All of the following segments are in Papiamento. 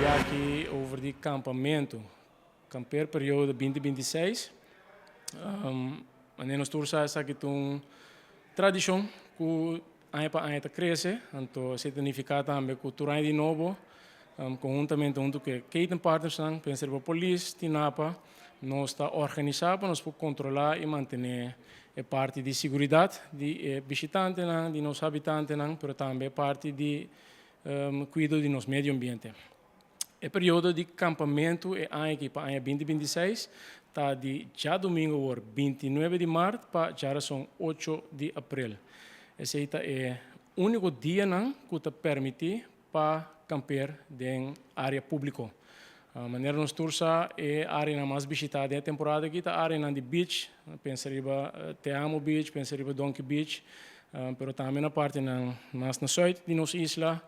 papia aki over di kampamentu. Kampeerperiode 2026. Manera nos tur sa, esaki ta un tradishon ku aña pa aña ta krese. Anto, esei ta nifiká tambe ku tur aña di nobo, konhuntamente huntu ku ketenpartners, pensa riba polis, Stinapa, nos ta organisá pa nos kontrolá i mantené e parti di seguridat di bishitantenan, di nos habitantenan, pero tambe parti di kuido di nos medio ambiente. E periodo di kampamentu e aña aki pa aña 2026 ta di djadumingu 29 di mart pa djárason 8 di aprel. Esei ta e úniko dianan ku ta permití pa kamper den área públiko. Manera nos tur sa, e área mas bishitá den temporada aki ta área di beach, pensa riba Te Amo Beach, pensa riba Donkey Beach, pero tambe na parti nan mas na zuid di nos isla,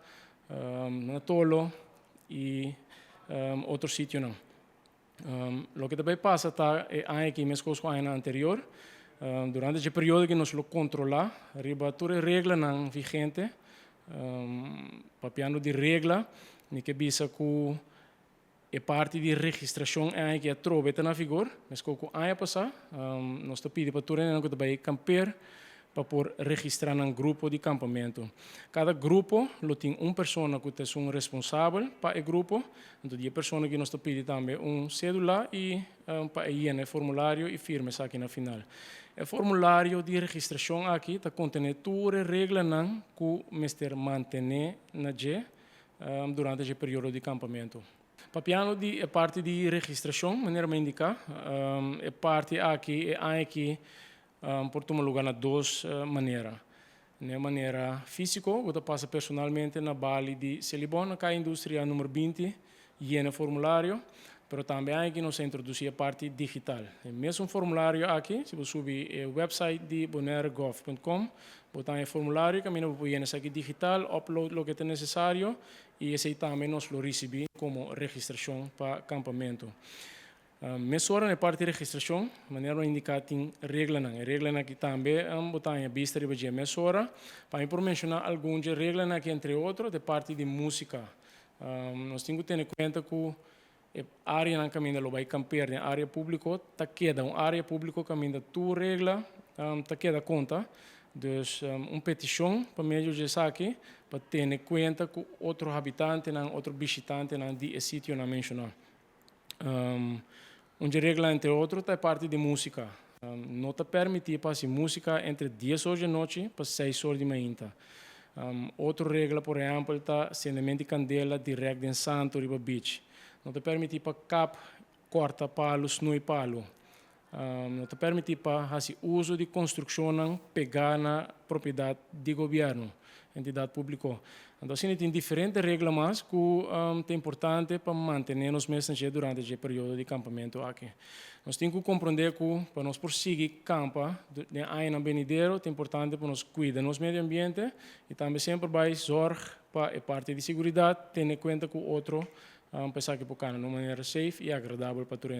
na Tolo i otro sitionan. Loke tambe pasa ta e aki meskos ku aña anterior, durante e periodo ku nos lo kontrolá, riba tur reglanan vigente, papiando di regla, mi ke bisa ku e parti di registrashon aki atrobe ta na vigor, meskos ku aña pasá, nos ta pidi pa tur ku bai kamper pa por registrá nan grupo di kampamentu. Kada grupo lo tin un persona ku ta un responsabel pa e grupo, anto e persona aki nos ta pidi tambe un sédula i pa yena e formulario i firma esaki na final. E formulario di registrashon aki ta kontené tur e reglanan ku mester mantené na dje durante e periodo di kampamentu. Papiando di e parti di registrashon, manera mi a indiká, e parti aki e aki por tuma lugá na dos manera. Na manera físiko, bo pasa personalmente na bali di Selibon, na Kaya Industria number 20, yena formulario, pero tambe aki nos a introdusí e parti digital. E mesun formulario aki, si bo subi e website di bonairegov.com, bo tin e formulario ku bo por yena esaki digital, upload loke ta nesesario i esei tambe nos lo risibí komo registrashon pa kampamentu. Mesora na parti di registrashon, manera mi a indiká, tin reglanan. E reglanan aki tambe bo ta bista riba dje mesora. Pa mi por menshoná algun di reglanan aki, entre otro, e parti di músika. Nos tin ku tene kuenta ku e áreanan kaminda lo bai kamper, den área públiko, ta keda un área públiko kaminda tur regla ta keda konta. Dus un petishon pa medio di esaki, pa tene kuenta ku otro habitantenan, otro bishitantenan di e sitionan menshoná. Un regla, entre otro, ta e parti di músika. No ta permití pa músika entre 10 or di anochi pa 6 or di mainta. Otro regla, por ehèmpel, ta sendementu di kandela direkt den santu riba beach. No ta permití pa kap, kòrta palu, snui palu. No ta permití pa hasi uso di konstrukshon pegá na propiedat di gobièrnu, entidat públiko. Anto, asina, tin diferente regla mas ku ta importante pa mantené nos mes durante e periodo di kampamentu aki. Nos tin ku komprondé ku pa nos por sigui kampa den aña benidero, ta importante pa nos kuida nos medio ambiente i tambe semper bai zorg pa e parti di seguridat, tene kuenta ku otro, pa esaki por kana di un manera safe i agradabel pa tur.